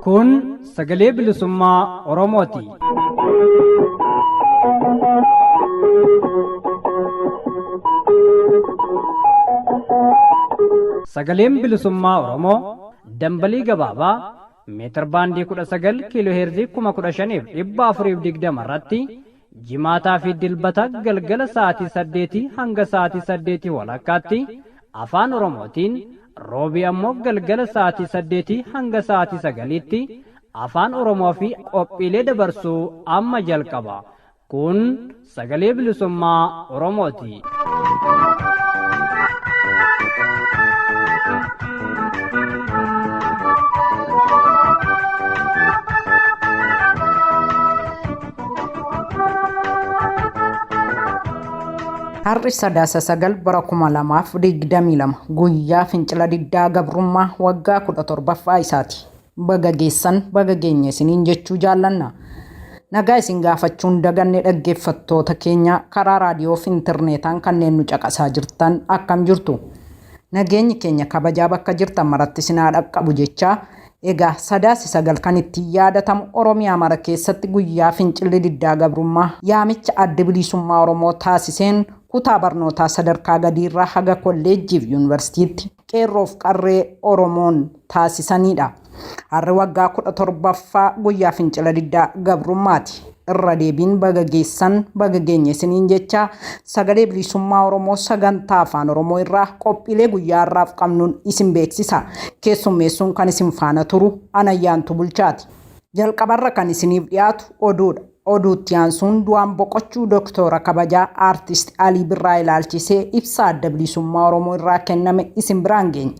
Kun sagalee bilisummaa Oromooti. Sagaleen bilisummaa Oromoo dambalii gabaabaa meetir baandii 19 kiiloo heerzii 15,420 irratti jimaataa fi dilbata galgala sa'aatii 8 hanga sa'aatii 8 walakkaatti afaan Oromootiin roobii ammoo galgala sa'aatii 8 hanga sa'aatii 9tti afaan Oromoo fi qophiilee dabarsuu amma jalqaba. Kun sagalee bilisummaa Oromooti. Har'i sadaasa 9 bara 2022 guyyaa fincila diddaa gabrummaa waggaa 17ffaa isaati. Baga geessan baga geenye isiniin jechuu jaallanna. Nagaa isin gaafachuun daganne dhaggeeffattoota keenya karaa raadiyoo fi intarneetaan kanneen nu caqasaa jirtan akkam jirtu. Nageenyi keenya kabajaa bakka jirtan maratti isin haa dhaqqabu jechaa egaa sadaasi 9 kan ittiin yaadatamu Oromiyaa mara keessatti guyyaa fincilli diddaa gabrummaa yaamicha adda bilisummaa Oromoo taasiseen kutaa barnootaa sadarkaa gadiirraa haga kolleejjiif yuunivarsiitiitti qeerroof qarree Oromoon taasisanidha. Har'i waggaa 17ffaa guyyaa fincila diddaa gabrummaati. Irra deebiin baga geessan baga geenye isiniin jecha sagalee bilisummaa Oromoo sagantaa afaan Oromoo irraa qophiilee guyyaa har'aaf qabnuun isin beeksisa. Keessummeessuun kan isin faana turu Anayyaantu Bulchaati. Jalqabarra kan isiniif dhiyaatu oduudha. Oduutti aansuun du'aan boqochuu Doktora kabajaa Aartist Alii Birraa ilaalchisee ibsa adda bilisummaa Oromoo irraa kenname isin biraan geenya.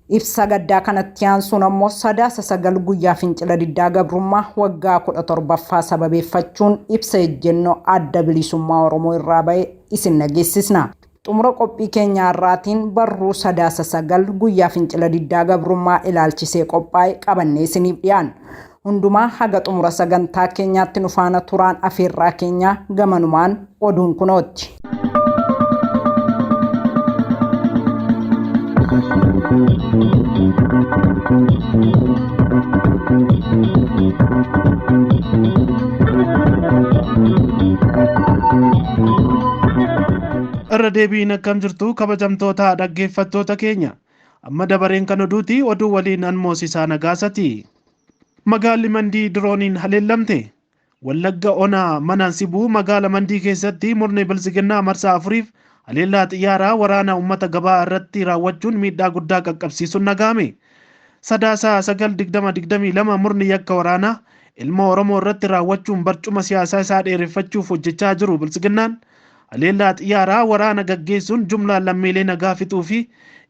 Ibsa gaddaa kanatti aansuun ammoo sadaasa 9 guyyaa fincila diddaa gabrummaa waggaa 17ffaa sababeeffachuun ibsa ejjennoo adda bilisummaa Oromoo irraa ba'e isin dhageessisna. Xumura qophii keenya har'aatiin barruu sadaasa 9 guyyaa fincila diddaa gabrummaa ilaalchisee qophaa'e qabannee isiniif dhiyaanna. Hundumaa haga xumura sagantaa keenyaatti nu faana turaan afeerraa keenyaa gamanumaan oduun kunootti. Irra deebiin akkam jirtu kabajamtoota dhaggeeffattoota keenya. Amma dabareen kan oduuti oduu waliin an Moosisaa Nagaasati. Magaalli Mandii dirooniin haleellamte. Wallagga Onaa mana Sibuu magaala Mandii keessatti murni biltsiginnaa marsaa afuriif haleellaa xiyyaaraa waraana uummata gabaa irratti raawwachuun miidhaa guddaa qaqqabsiisuun nagahame. Sadaasa 9/2022 murni yakka waraanaa ilma Oromoo irratti raawwachuun barcuma siyaasaa isaa dheereffachuuf hojjechaa jiru biltsiginnaan haleellaa xiyyaaraa waraana gaggeessuun jumlaan lammiilee nagaa fixuu fi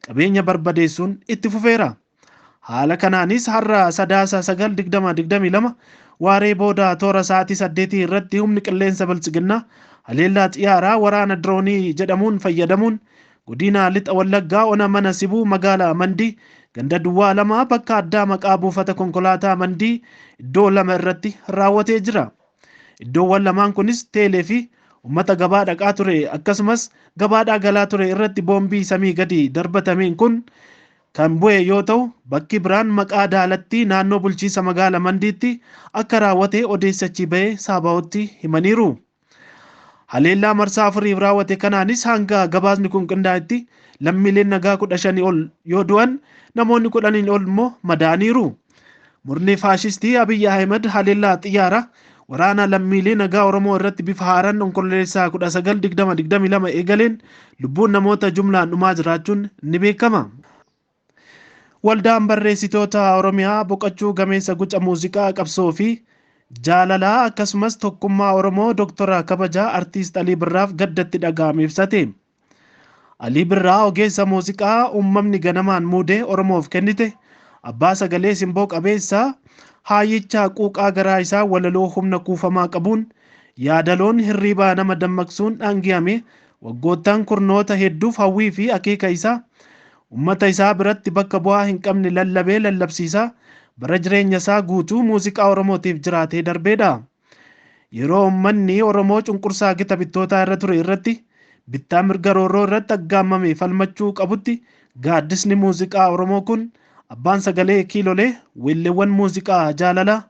qabeenya barbadeessuun itti fufeera. Haala kanaanis har'a sadaasa 9/2022 waaree booda toora sa'aatii 8 irratti humni qilleensa biltsiginnaa haleellaa xiyyaaraa waraana diroonii jedhamuun fayyadamuun godina lixa Wallaggaa ona mana Sibuu magaalaa Mandii ganda duwwaa 2 bakka addaa maqaa buufata konkolaataa Mandii iddoo 2 irratti raawwatee jira. Iddoowwan lamaan kunis teelee fi uummata gabaa dhaqaa ture akkasumas gabaadhaa galaa ture irratti boombii samii gadi darbatameen kun kan bu'e yoo ta'u bakki biraan maqaa Daalattii naannoo bulchiinsa magaala Mandiitti akka raawwate odeessachii ba'ee Saabaa'otti himaniiru. Haleellaa marsaa afuriif raawwate kanaanis hanga gabaasni kun qindaa'etti lammiileen nagaa 15 ol yoo du'an namoonni 10 ol immoo madaa'aniiru. Murni faashistii Abiy Ahmed haleellaa xiyyaara waraana lammiilee nagaa Oromoo irratti bifa haaraan onkololeessaa 19/2022 eegaleen lubbuun namoota jumlaan dhumaa jiraachuun ni beekama. Waldaan barreessitoota Oromiyaa boqochuu gameessa guca muuziqaa qabsoo fi jaalalaa akkasumas tokkummaa Oromoo Doktora kabajaa Artiist Alii Birraaf gaddatti dhaga'ame ibsate. Alii Birraa ogeessa muuziqaa uumamni ganamaan muudee Oromoof kennite abbaa sagalee simboo qabeessa haayyicha quuqaa garaa isaa walaloo humna kuufamaa qabuun yaadaloon hirriibaa nama dammaqsuun dhaangiyame waggoottan kurnoota hedduuf hawwii fi akeeka isaa uummata isaa biratti bakka bu'aa hin qabne lallabee lallabsiisaa bara jireenya isaa guutuu muuziqaa Oromootiif jiraatee darbeedha. Yeroo uummanni Oromoo cunqursaa gita bittootaa irra ture irratti bittaa mirga roorroo irratti aggaammame falmachuu qabutti, gaaddisni muuziqaa Oromoo kun, abbaan sagalee kiilolee weelleewwan muuziqaa jaalalaa,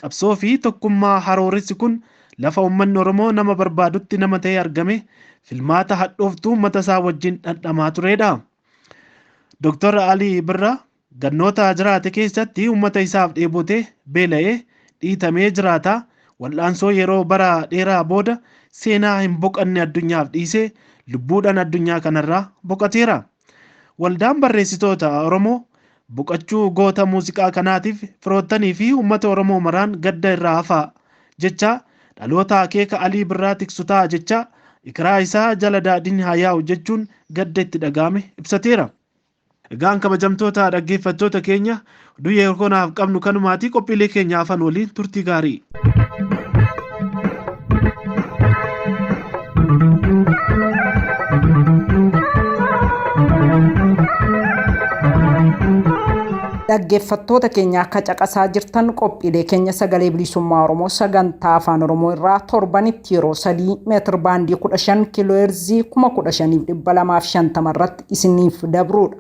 qabsoo fi tokkummaa harooressi kun, lafa uummanni Oromoo nama barbaadutti nama ta'ee argame filmaata hadhooftuu uummata isaa wajjin dhandhamaa turedha. Dr. Alii Birraa gannoota jiraate keessatti uummata isaaf dheebotee, beela'ee, dhiitamee jiraata. Wal'aansoo yeroo bara dheeraa booda seenaa hin boqanne addunyaaf dhiisee lubbuudhaan addunyaa kanarraa boqoteera. Waldaan Barreessitoota Oromoo boqochuu goota muuziqaa kanaatiif firoottanii fi uummata Oromoo maraan gadda irraa hafaa jecha, dhaloota akeeka Alii Birraa tiksu ta'a jecha, ikiraa isaa jala daadhiin haa yaa'u jechuun gadda itti dhaga'ame ibsateera. Egaan kabajamtoota dhaggeeffattoota keenya, oduu yeroo kanaaf qabnu kanumaatii, qophiilee keenya hafan waliin turtii gaarii. Dhaggeeffattoota keenya, akka caqasaa jirtan qophiilee keenya Sagalee Bilisummaa Oromoo sagantaa Afaan Oromoo irraa torbanitti yeroo 3 meetir baandii 15 kiilooheerzii 15,250 irratti isiniif dabruudha.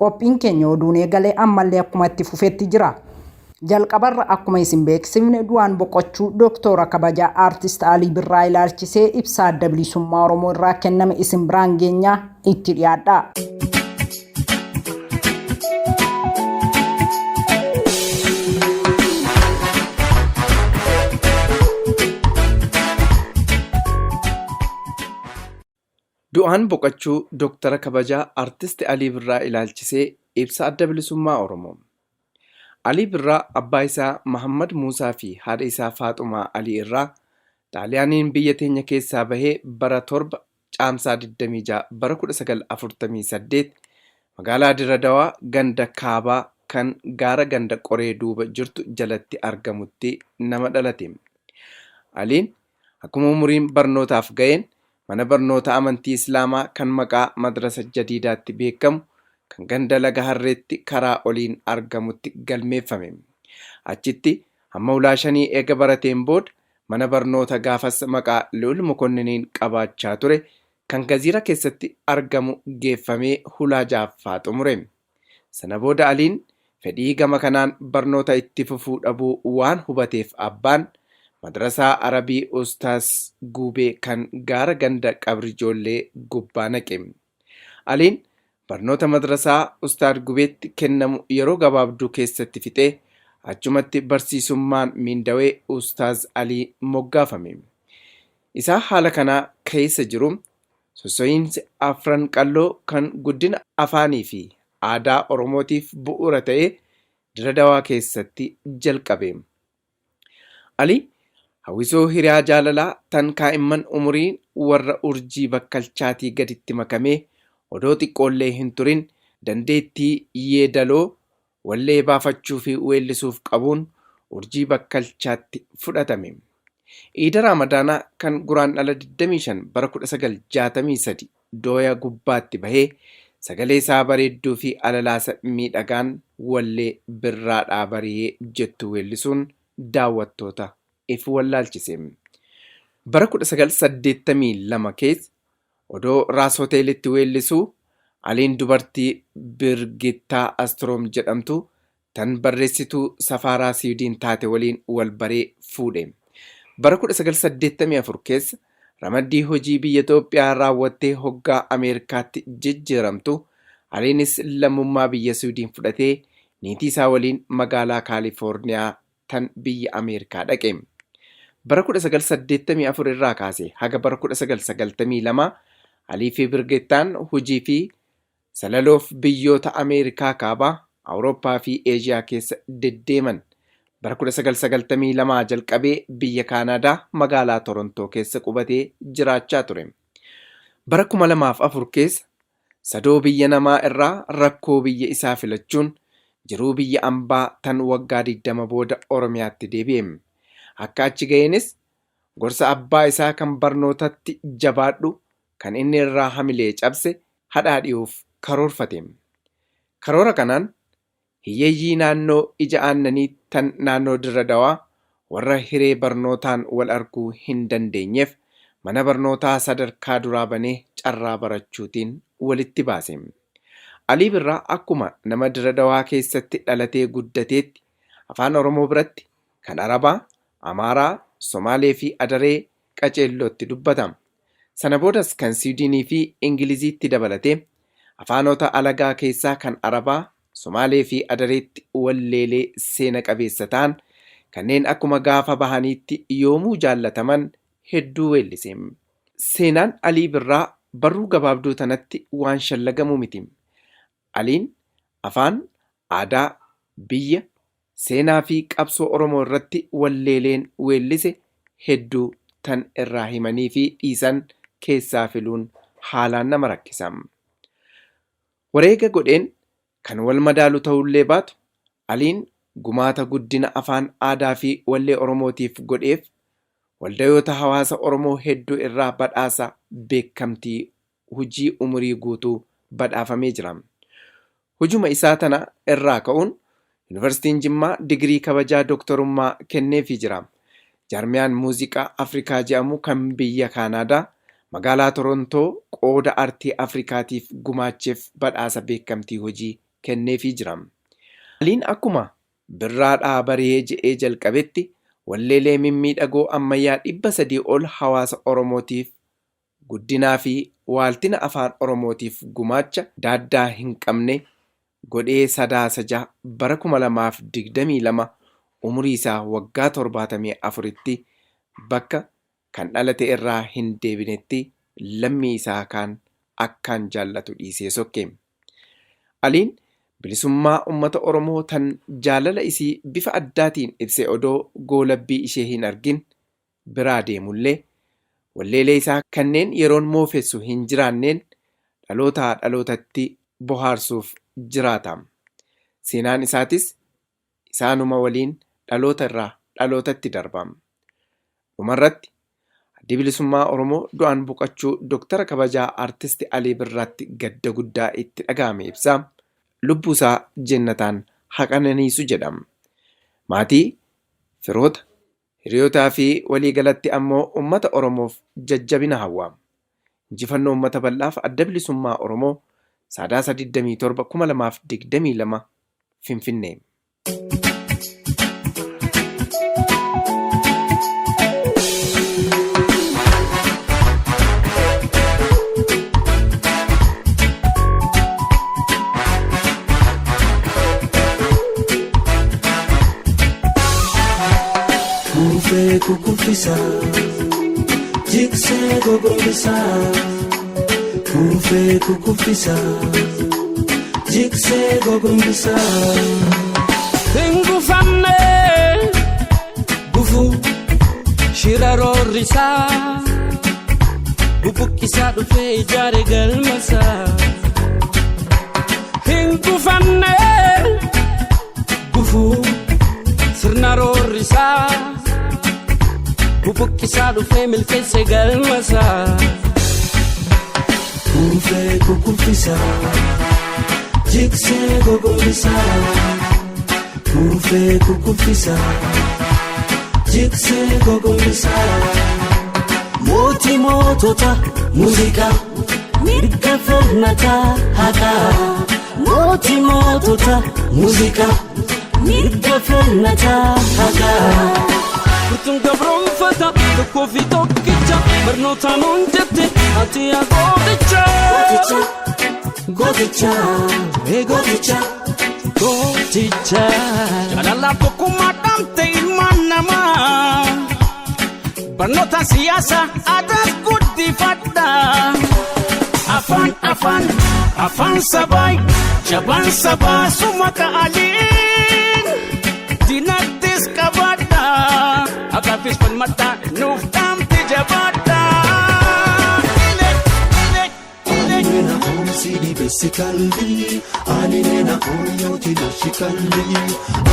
Qophiin keenya oduun eegalee ammallee akkuma itti fufetti jira. Jalqabarra akkuma isin beeksifne, du'aan boqochuu Dooktora kabajaa Aartist Alii Birraa ilaalchisee ibsa Adda Bilisummaa Oromoo irraa kenname isin biraan geenyaa, itti dhiyaadha. Du'aan boqochuu Dooktara kabajaa Artisti Alii Birraa ilaalchisee ibsa Adda Bilisummaa Oromoo. Alii Birraa abbaa isaa Mahammad Muusaa fi haadha isaa Faaxumaa Alii irraa Xaaliyaaniin biyya teenya keessaa bahee bara 7 Caamsaa 26 bara 1948 magaalaa Dirra Dawaa ganda Kaabaa kan gaara ganda Qoree duuba jirtu jalatti argamutti nama dhalate. Aliin akkuma umuriin barnootaaf ga'een mana barnoota amantii Islaamaa kan maqaa Madrasa Jadiidaatti beekamu kan ganda Laga Harreetti karaa oliin argamutti galmeeffame. Achitti hamma ulaa shanii eega barateen booda mana barnoota gaafas maqaa Lu'ul Mokonniniin qabaachaa ture kan Gaziira keessatti argamu geeffamee hulaa ja'affaa xumure. Sana booda Aliin fedhii gama kanaan barnoota itti fufuu dhabuu waan hubateef abbaan, Madrasaa Arabii Ustaaz Guubee kan gaara ganda Qabri Joollee gubbaa naqe. Aliin barnoota Madrasaa Ustaad Gubeetti kennamu yeroo gabaabduu keessatti fixee achumatti barsiisummaan miindawee Ustaaz Alii moggaafame. Isaa haala kanaa keessa jiru sosso'iinsi Afran Qalloo kan guddina afaanii fi aadaa Oromootiif bu'uura ta'e Dirra Dawaa keessatti jalqabe. Ali hawwisoo Hiriyaa Jaalalaa tan kaa'imman umuriin warra Urjii Bakkalchaatii gaditti makamee odoo xiqqoollee hin turin dandeettii yeedaloo, wallee baafachuu fi weellisuuf qabuun Urjii Bakkalchaatti fudhatame. Iida Raamadaanaa kan Guraandhala 25 bara 1963 dooya gubbaatti bahee sagalee isaa bareedduu fi alalaasa miidhagaan wallee Birraadhaa Barihee jettu weellisuun daawwattoota if wallaalchise. Bara 1982 keessa odoo Raas Hoteelitti weellisuu Aliin dubartii Birgittaa Astroom jedhamtu tan barreessituu safaaraa Siwidiin taate waliin wal baree fuudhe. Bara 1984 keessa ramaddii hojii biyya Itoophiyaa raawwattee hoggaa Ameerikaatti jijjiiramtu, Aliinis lammummaa biyya Siwidiin fudhatee niitii isaa waliin magaalaa Kaalifoorniyaa tan biyya Ameerikaa dhaqe. Bara 1984 irraa kaasee haga bara 1992 Alii fi Birgittaan hojii fi salaloof biyyoota Ameerikaa Kaabaa, Awurooppaa fi Eeshiyaa keessa deddeeman. Bara 1992 jalqabee biyya Kaanaadaa magaalaa Torontoo keessa qubatee jiraachaa ture. Bara 2004 keessa sadoo biyya namaa irraa rakkoo biyya isaa filachuun jiruu biyya ambaa tan waggaa 20 booda Oromiyaatti deebi'e. Akka achi ga'eenis gorsa abbaa isaa kan barnootatti jabaadhu kan inni irraa hamilee cabse hadhaa dhiyuuf karoorfate. Karoora kanaan hiyyeeyyii naannoo Ija Aannanii tan naannoo Dirra Dawaa Warra hiree barnootaan wal arguu hin dandeenyeef mana barnootaa sadarkaa duraa banee carraa barachuutiin walitti baase. Alii Birraa akkuma nama Dirre Dawaa keessatti dhalatee guddateetti Afaan Oromoo biratti kan Arabaa, Amaaraa, Somaalee fi Adaree qaceellootti dubbata. Sana boodas kan Siwiidinii fi Ingiliziitti dabalatee afaanota alagaa keessaa kan Arabaa, Somaalee fi Adareetti walleelee seena qabeessa ta'an kanneen akkuma gaafa bahaniitti yoomuu jaallataman hedduu weellise. Seenaan Alii Birraa barruu gabaabduu tanatti waan shallagamu miti. Aliin afaan, aadaa, biyya, seenaa fi qabsoo Oromoo irratti walleeleen weellise hedduu tan irraa himanii fi dhiisan keessaa filuun haalaan nama rakkisa. Wareega godheen kan wal madaalu ta'ullee baatu, Aliin gumaata guddina afaan, aadaa fi wallee Oromootiif godheef waldayoota hawaasa Oromoo hedduu irraa badhaasa beekkamtii hujii umurii guutuu badhaafamee jira. Hujuma isaa tana irraa ka'uun Yunivarsiitiin Jimmaa digirii kabajaa doktorummaa kenneefii jira. Jaarmiyaan Muuziqaa Afrikaa je'amu kan biyya Kaanaadaa, magaalaa Torontoo qooda artii Afrikaatiif gumaacheef badhaasa beekkamtii hojii kenneefii jira. Aliin akkuma Birraadhaa barihee je'ee jalqabetti walleelee mimmiidhagoo ammayyaa 300 ol hawaasa Oromootiif guddinaa fi waaltina Afaan Oromootiif gumaacha daaddaa hin qabne godhee Sadaasa 6 bara 2022 umurii isaa waggaa 74tti bakka kan dhalate irraa hin deebinetti lammii isaa kaan akkaan jaallatu dhiisee sokke. Aliin bilisummaa ummata Oromoo tan jaalala isii bifa addaatiin ibse odoo goolabbii ishee hin argin biraa deemullee, walleelee isaa kanneen yeroon moofessu hin jiraanneen dhalootaa dhalootatti bohaarsuuf jiraata. Seenaan isaatis isaanuma waliin dhaloota irraa dhalootatti darba. Dhumarratti, Addi Bilisummaa Oromoo du'aan boqachuu Doktara Kabajaa Artisti Alii Birraatti gadda guddaa itti dhaga'ame ibsaa, lubbuu isaa jennataan haa qananiisu jedha. Maatii, firoota, hiriyootaa fi waliigalatti ammoo ummata Oromoof jajjabina hawwa. Injifannoo Ummata Bal'aaf Adda Bilisummaa Oromoo, Saadaasa 27, 2022, Finfinnee. Kufee kukuffisa, jiksee gogombisa. Kufee kukuffisa, jiksee gogombisa. Hin gufamne gufuu shira roorrisaa bubuqqisaa dhufee ijaare galmasaa. Hin gufanne gufuu sirna roorrisaa bubuqqisaa dhufee milkeesse galmasaa. Kufee kukuffisa, jiksee gogombisa. Kufee kukuffisa, jiksee gogombisa. Mootii mootota muuziqaa mirga falmataa haqaa. Mootii mootota muuziqaa mirga falmataa haqaa. Furtuun gabroonfata tokkoo fi tokkicha barnootaan nuun jette ati yaa gooticha. Gooticha, gooticha, ee gooticha. Gooticha. Jaalalaaf tokkummaa dhaamte ilmaan namaa. Barnoota siyaasa aadaas guddifadha. Afaan afaan afaan sabaa jabaan sabaa suma ka'aliin. Dinagdees qabaadha. Haqaafis falmadha nuuf dhaamte jabaadha. Ile ile ile. Ani omsi di besikalli, ani nena onyoti doshikalli.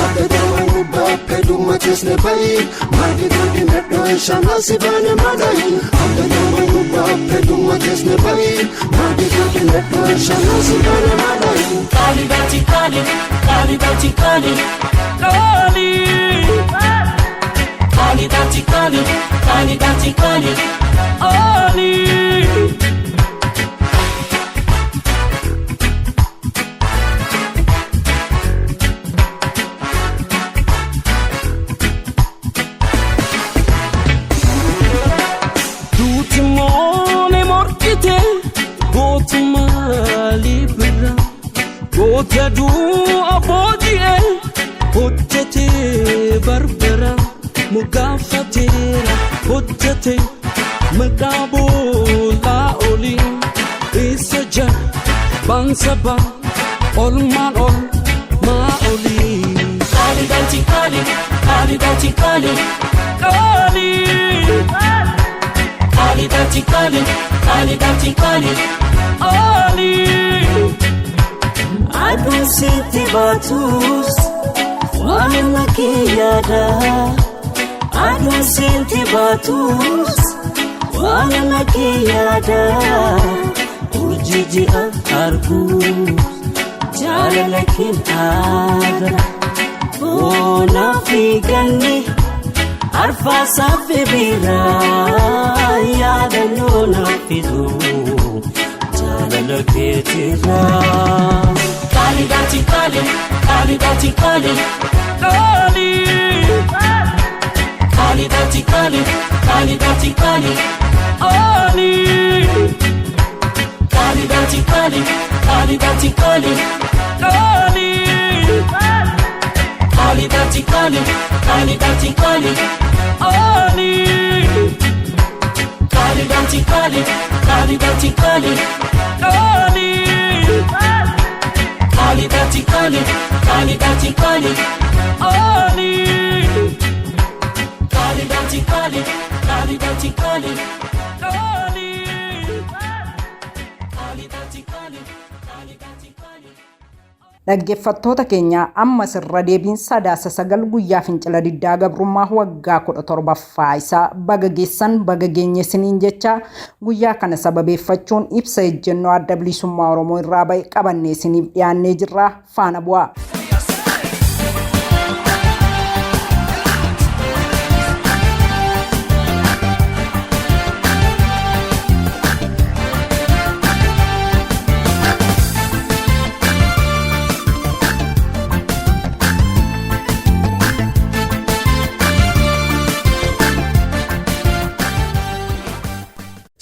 Adadawa nubbappe dummatesne bayi, maadi godi medho ishanasi bane madayi. Adadawa nubbappe dummatesne bayi, maadi godi medho ishanasi bane madayi. Kali bati kali, kali bati kali, kali. qaali Ali. Duuti moone morkite gootummaa libra goota du'a booji'e hojjete barbara mogaafateera hojjete maqaa boolaa olii isa jabaan saba olmaan ol maa olii. Qaali daati qaali qaali daati qaali qaali. Qaali daati qaali qaali daati qaali Ali. Aduun sitti baatus waanuma kee yaada. Aduun sitti baatus waanuma kee yaada. Urjii ji'a arguus jaalala keen aada. Boonaa fi ganni arfaasaa fi biiraa yaadannoo naaf fidu jaalala keetirraa. Qaali daati qaali qaali daati qaali qaali. Qaali daati qaali qaali daati qaali Ali. Qaali daati qaali qaali daati qaali qaali. Qaali daati qaali qaali daati qaali Ali. Qaali daati qaali qaali daati qaali qaali. Qaali daati qaali qaali daati qaali Ali. Qaali daati qaali qaali daati qaali qaali. Qaali daati qaali qaali daati qaali. Dhaggeeffattoota keenya, amma sirra deebiin Sadaasa 9 guyyaa fincila diddaa gabrummaa waggaa 17ffaa isaa baga geessan, baga geenye isiniin jecha, guyyaa kana sababeeffachuun ibsa ejjennoo Adda Bilisummaa Oromoo irraa ba'e qabannee isiniif dhiyaannee jirra, faana bu'aa.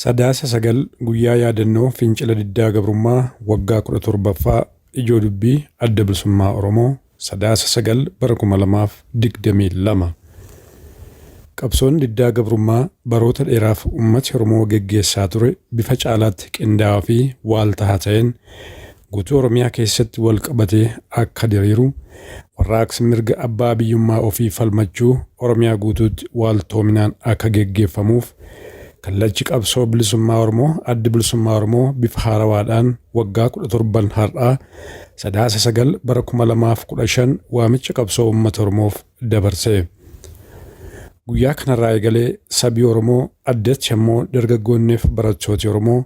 Sadaasa 9, guyyaa yaadannoo fincila diddaa gabrummaa waggaa 17ffaa, ijoo dubbii Adda Bilisummaa Oromoo, Sadaasa 9 bara 2022. Qabsoon diddaa gabrummaa baroota dheeraaf uummati Oromoo geggeessaa ture bifa caalaatti qindaa'aa fi waaltahaa ta'een guutuu Oromiyaa keessatti wal qabatee akka diriiru, warraaqsi mirga abbaa biyyummaa ofii falmachuu Oromiyaa guutuutti waaltoominaan akka geggeeffamuuf, kallachi qabsoo bilisummaa Oromoo Addi Bilisummaa Oromoo bifa haarawaadhaan waggaa 17n har'aa Sadaasa 9 bara 2015 waamicha qabsoo uummata Oromoof dabarse. Guyyaa kanarraa eegalee sabii Oromoo, addatti ammoo dargaggoonniif barattooti Oromoo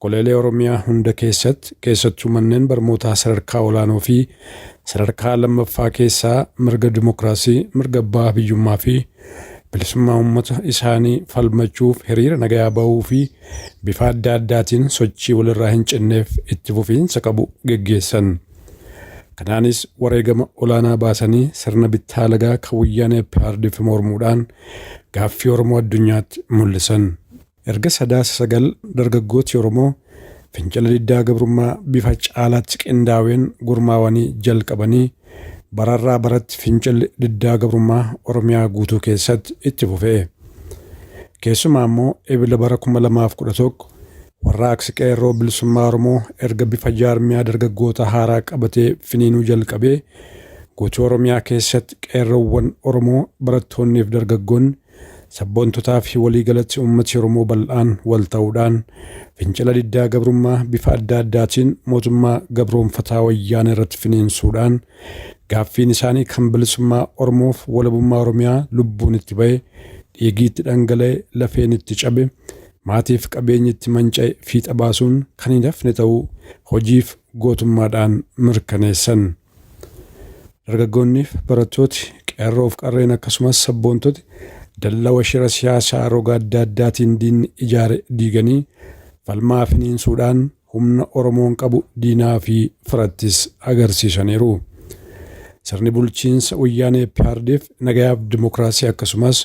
goleelee Oromiyaa hunda keessatti, keessattuu manneen barnootaa sadarkaa olaanoo fi sadarkaa lammaffaa keessaa, mirga dimokiraasii, mirga abbaa biyyummaa fi bilisummaa uummata isaanii falmachuuf hiriira nagayaa bahuu fi bifa adda addaatiin sochii walirraa hin cinneef itti fufiinsa qabu geggeessan. Kanaanis wareegama olaanaa baasanii sirna bittaa alagaa kan Wayyaanee PRDF mormuudhaan gaaffii Oromoo addunyaatti mul'isan. Erga Sadaasa 9 dargaggooti Oromoo fincila diddaa gabrummaa bifa caalaatti qindaaween gurmaawanii jalqabanii, bararraa baratti fincilli diddaa gabrummaa Oromiyaa guutuu keessatti itti fufee. Keessumaa immoo Ebila bara 2011 warraaqsi qeerroo bilisummaa Oromoo erga bifa jaarmiyaa dargaggoota haaraa qabatee finiinuu jalqabee, guutuu Oromiyaa keessatti qeerroowwan Oromoo, barattoonnii fi dargaggoonni, sabboontotaa fi waliigalatti uummati Oromoo bal'aan wal ta'uudhaan fincila diddaa gabrummaa bifa adda addaatiin mootummaa gabroonfataa Wayyaanee irratti finiinsuudhaan gaaffiin isaanii kan bilisummaa Oromoof walabummaa Oromiyaa lubbuun itti ba'e, dhiigii itti dhangala'e, lafeen itti cabe, maatiif qabeenyi itti manca'e fiixa baasuun kan hin hafne ta'uu hojiif gootummaadhaan mirkaneessan. Dargaggoonniif barattooti, qeerroof qarreen, akkasumas sabboontoti Dallawa shira siyaasaa roga adda addaatiin diinni ijaare diiganii falmaa finiinsuudhaan humna Oromoon qabu diinaa fi firattis agarsiisaniiru. Sirni bulchiinsa Wayyaanee EPRDF nagayaaf dimokiraasii akkasumas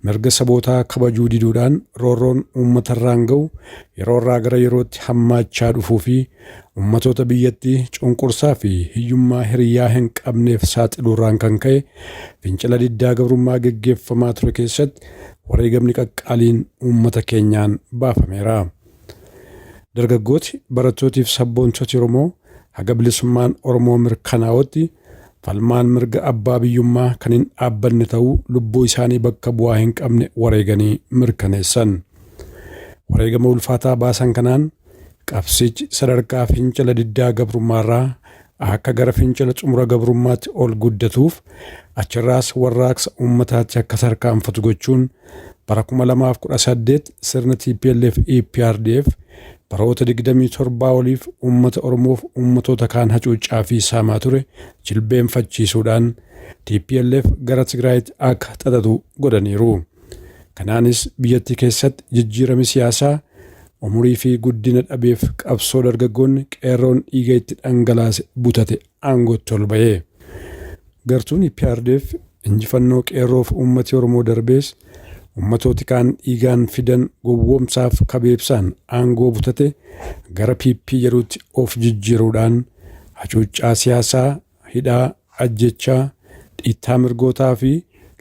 mirga sabootaa kabajuu diduudhaan roorroon uummatarraan ga'u yeroorraa gara yerootti hammaachaa dhufuu fi uummatoota biyyattii cunqursaa fi hiyyummaa hiriyaa hin qabneef saaxiluurraan kan ka'e fincila diddaa gabrummaa geggeeffamaa ture keessatti wareegamni qaqqaaliin uummata keenyaan baafameera. Dargaggooti, barattootiif sabboontoti Oromoo haga bilisummaan Oromoo mirkanaa'utti falmaan mirga abbaa biyyummaa kan hin dhaabbanne ta'uu lubbuu isaanii bakka bu'aa hin qabne wareeganii mirkaneessan. Wareegama ulfaataa baasan kanaan qabsichi sadarkaa fincila diddaa gabrummaarraa akka gara fincila xumura gabrummaatti ol guddatuuf achirraas warraaqsa uummataatti akka tarkaanfatu gochuun bara 2018 sirna TPLF EPRDF baroota 27 oliif uummata Oromoof uummatoota kaan hacuuccaa fi saamaa ture jilbeenfachiisuudhaan TPLF gara Tigraayitti akka xaxatu godhaniiru. Kanaanis biyyattii keessatti jijjiirami siyaasaa umurii fi guddina dhabeef qabsoo dargaggoonni qeerroon dhiiga itti dhangalaase butate aangootti ol ba'e. Gartuun EPRDF injifannoo qeerroof uummati Oromoo darbees uummatooti kaan dhiigaan fidan gowwoomsaaf kabeebsaan aangoo butate gara PP jedhutti of jijjiiruudhaan hacuuccaa siyaasaa, hidhaa, ajjechaa, dhiittaa mirgootaa fi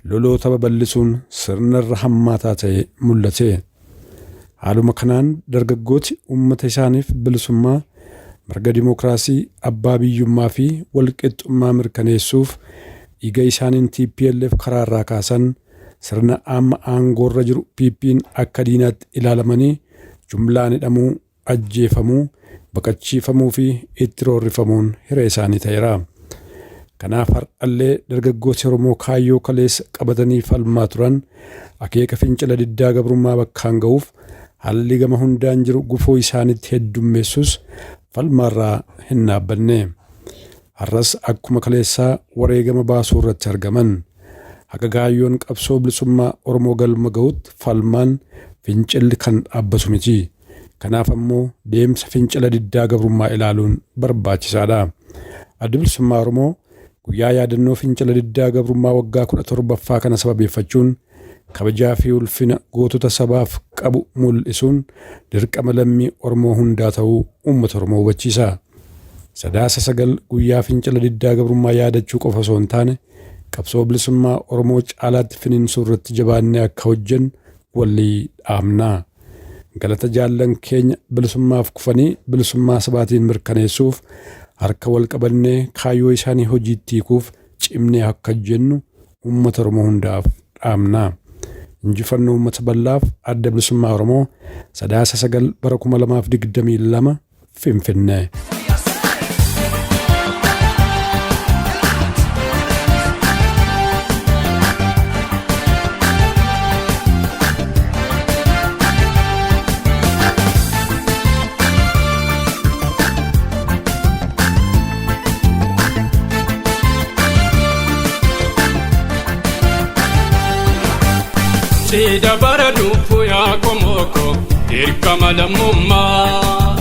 loloota babal'isuun sirnarra hammaataa ta'e mul'ate. Haaluma kanaan dargaggooti uummata isaaniif bilisummaa, mirga dimookiraasii, abbaa biyyummaa fi walqixxummaa mirkaneessuuf dhiiga isaaniin TPLF karaarraa kaasan sirna amma aangoorra jiru PP'n akka diinaatti ilaalamanii jumlaan hidhamuu, ajjeefamuu, baqachiifamuu fi itti roorrifamuun hiree isaanii ta'eera. Kanaaf har'allee dargaggooti Oromoo kaayyoo kaleessa qabatanii falmaa turan akeeka fincila diddaa gabrummaa bakkaan ga'uuf haalli gama hundaan jiru gufuu isaanitti heddummeessus falmaarraa hin dhaabbanne. Har'as akkuma kaleessaa wareegama baasuu irratti argaman. Haga kaayyoon qabsoo bilisummaa Oromoo galma ga'utti falmaan fincilli kan dhaabbatu miti. Kanaaf ammoo deemsa fincila diddaa gabrummaa ilaaluun barbaachisaadha. Addi Bilisummaa Oromoo guyyaa yaadannoo fincila diddaa gabrummaa waggaa 17ffaa kana sababeeffachuun kabajaa fi ulfina gootota sabaaf qabu mul'isuun dirqama lammii Oromoo hundaa ta'uu uummata Oromoo hubachiisa. Sadaasa 9 guyyaa fincila diddaa gabrummaa yaadachuu qofa osoo hin taane qabsoo bilisummaa Oromoo caalaatti finiinsuu irratti jabaannee akka hojjennu walii dhaamna. Galata jaallan keenya bilisummaaf kufanii bilisummaa sabaatiin mirkaneessuuf harka wal qabannee kaayyoo isaanii hojiitti hiikuuf cimnee akka hojjennu uummata Oromoo hundaaf dhaamna. Injifannoo uummata bal'aaf Adda Bilisummaa Oromoo Sadaasa 9 bara 2022 Finfinnee. Cidha bara dhufu yaa qomooko dirqama lammummaa.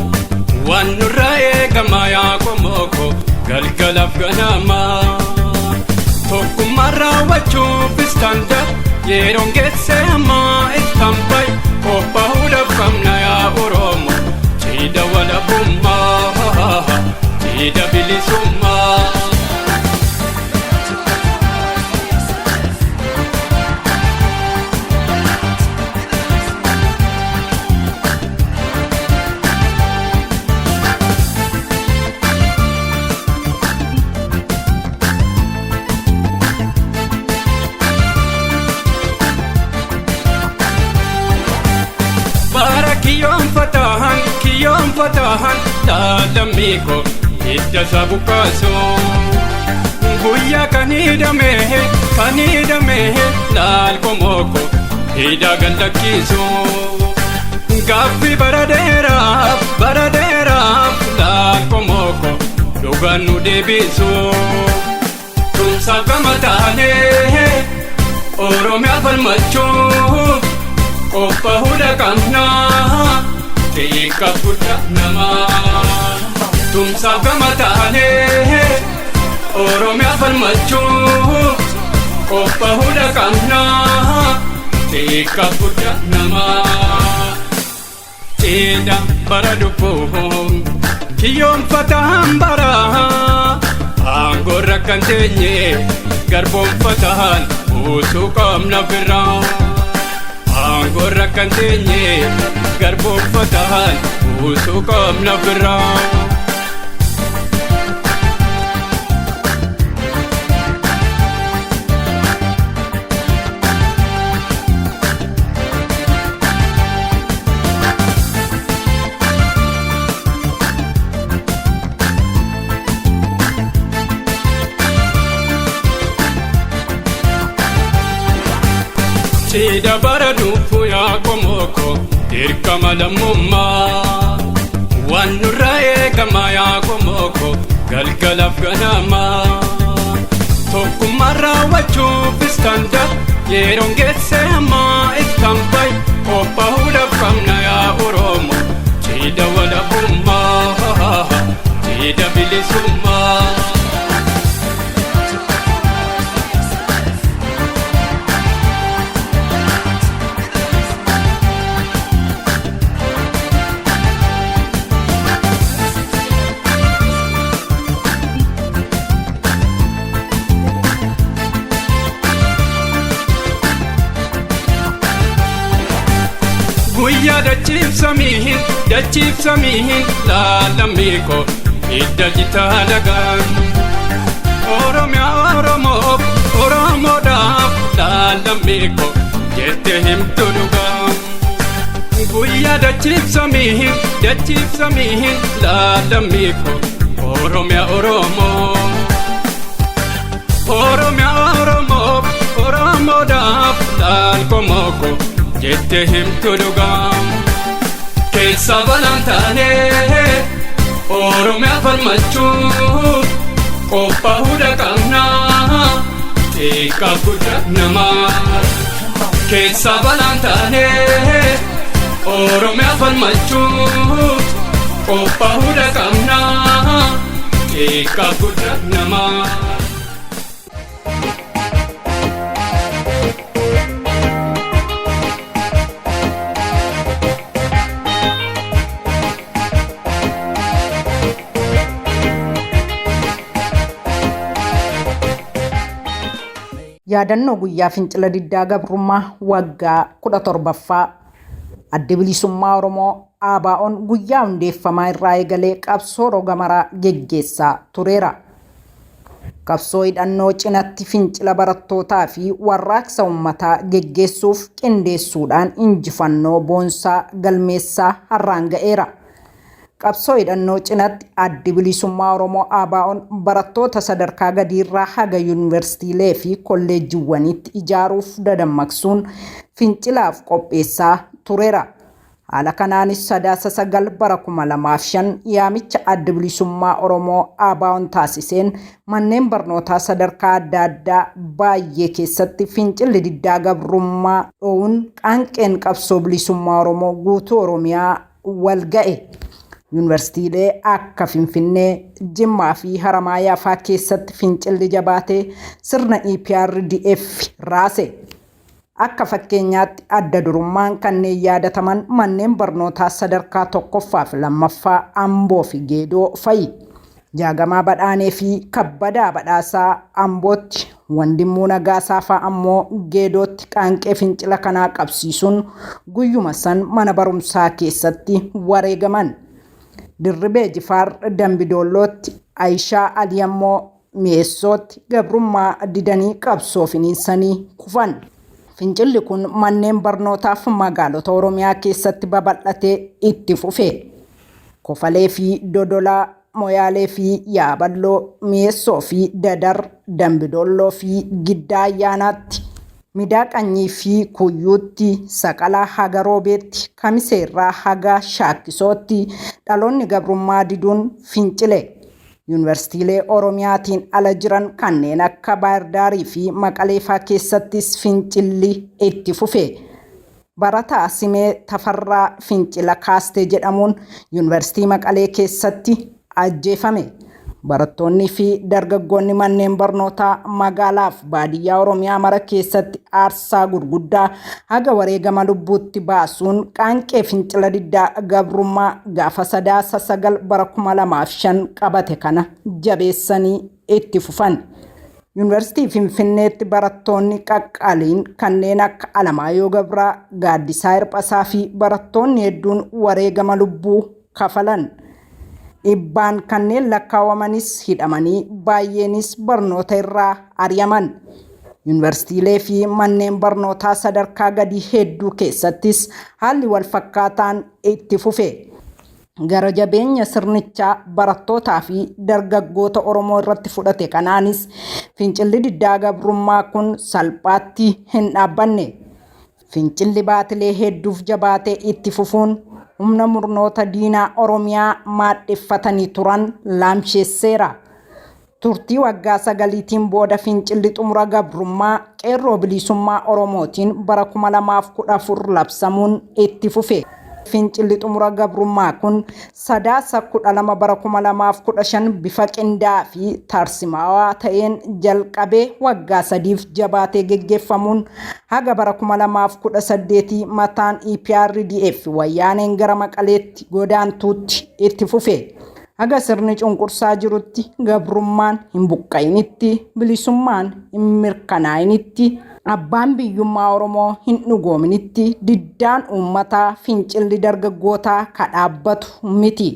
Waan nurra eegama yaa qomooko galgalaaf ganamaa. Tokkummaa raawwachuuf istaanda yeroon geesse ammaa istaanbay qophaa'uudhaaf qabna yaa Oromoo. Cidha walabummaa cidha bilisummaa. Bara kiyyoonfatahan laalammiiko hidda isaa buqqaasu. Guyyaa kan hidhamee laal qomooko hidha gallakkiisu. Gaaffi bara dheeraaf laal qomooko dhugaan nu deebisu. Tumsaaf gama taanee Oromiyaa falmachuuf qophaa'uudha qabnaa. Xiqqaa guddaa namaa tumsaaf gama taanee Oromiyaa falmachuuf qophaa'uudha qabnaa. Xiqqaa guddaa namaa. Cidha bara dhufuun kiyyoonfataan bara aangoorra kan teenye garboonfataan buusuu qabna birraa. Aangoorra kan teenye garboonfataan buusuu qabna birraa. Cidha bara dhufu yaa qomooko dirqama lammummaa. Waan nurraa eegama yaa qomooko galgalaaf ganamaa. Tokkummaan raawwachuuf istaanda yeroon geesse ammaa istaanbaay qophaa'uudhaaf qabna yaa Oromoo. Cidha walabummaa cidha bilisummaa. Guyyaa dachiifsamiihin dachiifsamiihin laalamiiko hidda jitaa lagaan. Oromiyaa Oromoof Oromoodhaaf laalamiiko jette himtu dhugaa. Guyyaa dachiifsamiihin dachiifsamiihin laalamiiko Oromiyaa Oromoo. Oromiyaa Oromoof Oromoodhaaf laalkomooko jette himtu dhugaa. Keessa balaan taanee Oromiyaa falmachuuf qophaa'uudha qabnaa. Xiqqaa guddaa namaa. Keessa balaan taanee Oromiyaa falmachuuf qophaa'uudha qabnaa. Xiqqaa guddaa namaa. Yaadannoo guyyaa fincila diddaa gabrummaa waggaa 17ffaa Addi Bilisummaa Oromoo ABO'n guyyaa hundeeffamaa irraa eegalee qabsoo roga maraa geggeessaa tureera. Qabsoo hidhannoo cinatti fincila barattootaa fi warraaqsa uummataa geggeessuuf qindeessuudhaan injifannoo boonsaa galmeessaa har'aan ga'eera. Qabsoo hidhannoo cinatti Addi Bilisummaa Oromoo ABO'n barattoota sadarkaa gadiirraa haga yuunivarsiitiilee fi kolleejjiiwwaniitti ijaaruuf dadammaqsuun fincilaaf qopheessaa tureera. Haala kanaanis Sadaasa 9 bara 2005 yaamicha Addi Bilisummaa Oromoo ABO'n taasiseen manneen barnootaa sadarkaa adda addaa baay'ee keessatti fincilli diddaa gabrummaa dhoowuun qaanqeen qabsoo bilisummaa Oromoo guutuu Oromiyaa wal ga'e. Yuunivarsiitiilee akka Finfinnee, Jimmaa fi Haramaayaa fa'aa keessatti fincilli jabaatee sirna EPRDF raase. Akka fakkeenyaatti adda durummaan kanneen yaadataman manneen barnootaa sadarkaa tokkoffaa fi lammaffaa Amboo fi Geedoo fa'i. Jaagamaa Badhaanee fi Kabbadaa Badhaasaa Ambootti, Wandimmuu Nagaasaa fa'a ammoo Geedootti qaanqee fincila kanaa qabsiisuun guyyuma san mana barumsaa keessatti wareegaman. Dirribee Jifaar Dambidoollootti, Ayishaa Alii ammoo Mi'eessootti gabrummaa didanii qabsoo finiinsanii kufan. Fincilli kun manneen barnootaaf magaalota Oromiyaa keessatti babal'atee itti fufe. Kofalee fi Dodolaa, Moyaalee fi Yaaballoo, Mi'eessoo fi Dadar, Dambidoolloo fi Giddaa Ayyaanaatti, Midaa Qanyii fi Kuyyuutti, Saqalaa haga Roobeetti, Kamiseerraa haga Shaakkisootti dhaloonni gabrummaa diduun fincile. Yuunivarsiitiilee Oromiyaatiin ala jiran kanneen akka Baahirdaarii fi Maqaleefaa keessattis fincilli itti fufe. Barataa Simee Tafarraa fincila kaastee jedhamuun Yuunivarsiitii Maqalee keessatti ajjeefame. Barattoonni fi dargaggoonni manneen barnootaa magaalaaf baadiyyaa Oromiyaa mara keessatti aarsaa gurguddaa haga wareegama lubbuutti baasuun qaanqee fincila diddaa gabrummaa gaafa Sadaasa 9 bara 2005 qabate kana jabeessanii itti fufan. Yuunivarsiitii Finfinneetti barattoonni qaqqaaliin kanneen akka Alamaayyoo Gabraa, Gaaddisaa Hirphasaa fi barattoonni hedduun wareegama lubbuu kafalan. Dhibbaan kanneen lakkaawamanis hidhamanii baay'eenis barnoota irraa ari'aman. Yuunivarsiitiilee fi manneen barnootaa sadarkaa gadii hedduu keessattis haalli wal fakkaataan itti fufe. Gara jabeenya sirnichaa barattootaa fi dargaggoota Oromoo irratti fudhate kanaanis fincilli diddaa gabrummaa kun salphaatti hin dhaabbanne. Fincilli baatilee hedduuf jabaatee itti fufuun humna murnoota diinaa Oromiyaa maadheffatanii turan laamsheesseera. Turtii waggaa 9tiin booda fincilli xumura gabrummaa qeerroo bilisummaa Oromootiin bara 2014 labsamuun itti fufe. Fincilli xumura gabrummaa kun Sadaasa 12 bara 2015 bifa qindaa'aa fi tarsimaawaa ta'een jalqabee waggaa 3f jabaatee geggeeffamuun haga bara 2018 mataan EPRDF wayyaaneen gara Maqaleetti godaantuutti itti fufe. Haga sirni cunqursaa jirutti, gabrummaan hin buqqa'initti, bilisummaan hin mirkanaa'initti, abbaan biyyummaa Oromoo hin dhugoominitti diddaan uummataa, fincilli dargaggootaa ka dhaabbatu miti.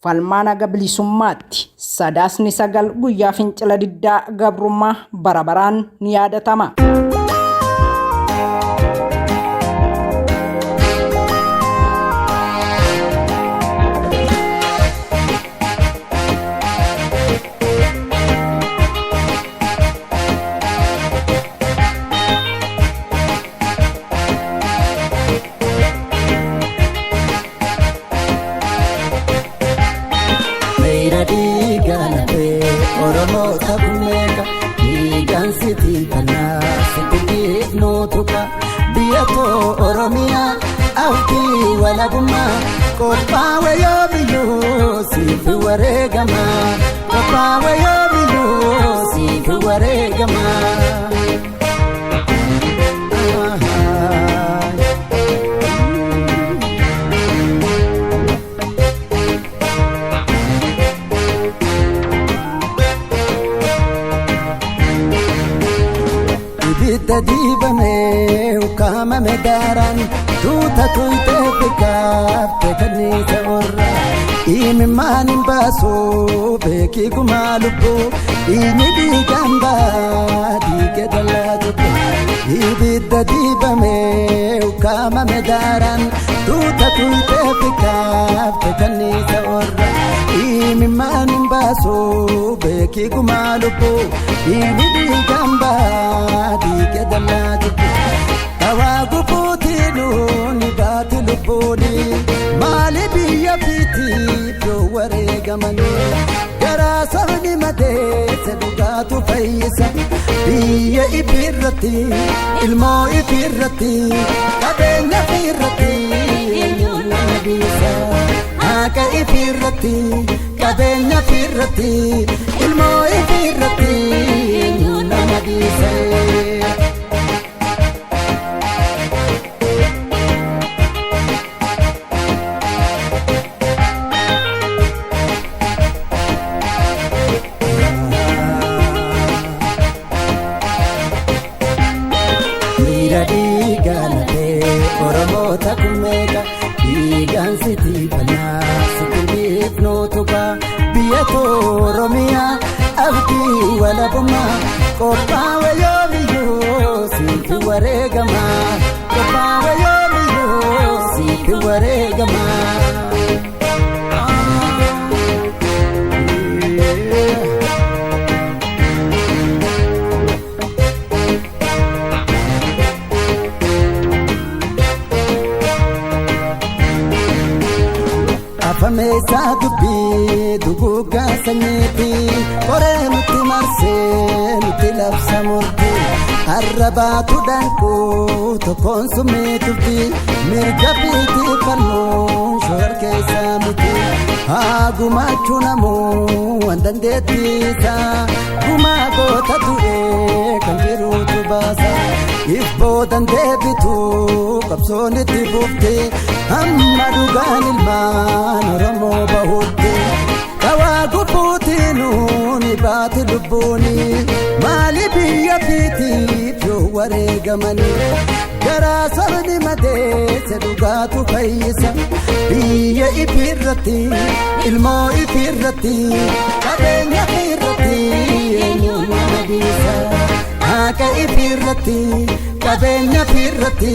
Falmaan haga bilisummaatti. Sadaasni 9 guyyaa fincila diddaa gabrummaa bara baraan ni yaadatama. Meira dhiigaa lafee Oromoota kumeeka dhiigaan sitii kanaa sitti dhiifnuu tuqa biyya koo Oromiyaa abdii walabummaa qophaawe yoo biyyuu siif wareegama qophaawe yoo biyyuu siif wareegama. Ibidda dibamee ukkaamame daaraan tuuta tuytee fikkaafte kanniisa orra imimmaan hin baasu beekii gumaa lubbuu dhiigni dhiigaan baa dhiiga dallaa jibbu ibidda dibamee ukkaamame daaraan tuuta tuytee fikkaafte kanniisa orra imimmaan hin baasu beekii gumaa lubbuu dhiigni dhiigaan baa dhiiga dallaa jibbu Dawaa gufuutiin ni baati lubbuuni maali biyya fiitiif yoo wareegamanii garaa sabni madeesse dhugaatu fayyisa biyya ifirratti ilmoo ifirratti qabeenya ifirratti eenyuun nama dhiisa haqa ifirratti qabeenya ifirratti ilmoo ifirratti eenyuun nama dhiisa. Miira dhiigaa lafee Oromoota kumeeqa dhiigaan sitii banaa sitti dhiifnuu tuqa biyya koo Oromiyaa abdii walabummaa qophaawe yoomiyyuu siif wareegama qophaawe yoomiyyuu siif wareegama. Afan Hammeessaa dubbii duguuggaa sanyiiti qoree nutti marsee nutti labsa murti har'a baatu danquu tokkoon summii tufti mirga fiitii falmuun shoora keessaa miti haa gumaachuu namuu waan dandeettiisa gumaa goota du'ee kan jiruutu baasa ibbootan deebitu qabsoon itti fufti hamma dhugaan ilmaan oromoo bahutti dhawaa gufuutiinuu ni baati lubbuuni maali biyya fiitiif yoo wareegamanii garaa sabni madeesse dhugaatu fayyisa biyya ifiirratti ilmoo ifiirratti qabeenya ifiirratti eenyuun nama dhiisa haqa ifiirratti qabeenya ifiirratti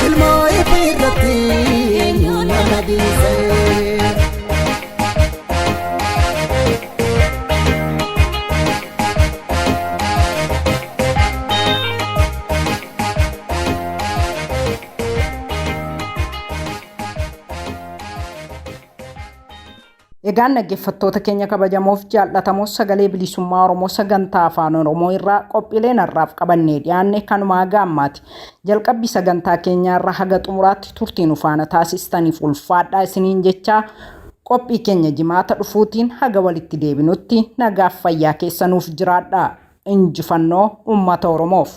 ilmoo ifiirratti eenyuun nama dhiisa. Egaan dhaggeeffattoota keenya kabajamoof jaallatamoo sagalee bilisummaa Oromoo sagantaa afaan Oromoo irraa qophiileen har'aaf qabannee dhiyaanne kanumaa gaammaati. Jalqabbii sagantaa keenyaa irraa haga xumuraatti turtiin faana taasistaniif ulfaadhaa isiniin jechaa qophii keenya jimaata dhufuutiin haga walitti deebinutti nagaaf fayyaa keessanuuf jiraadhaa. Injifannoo uummata Oromoof.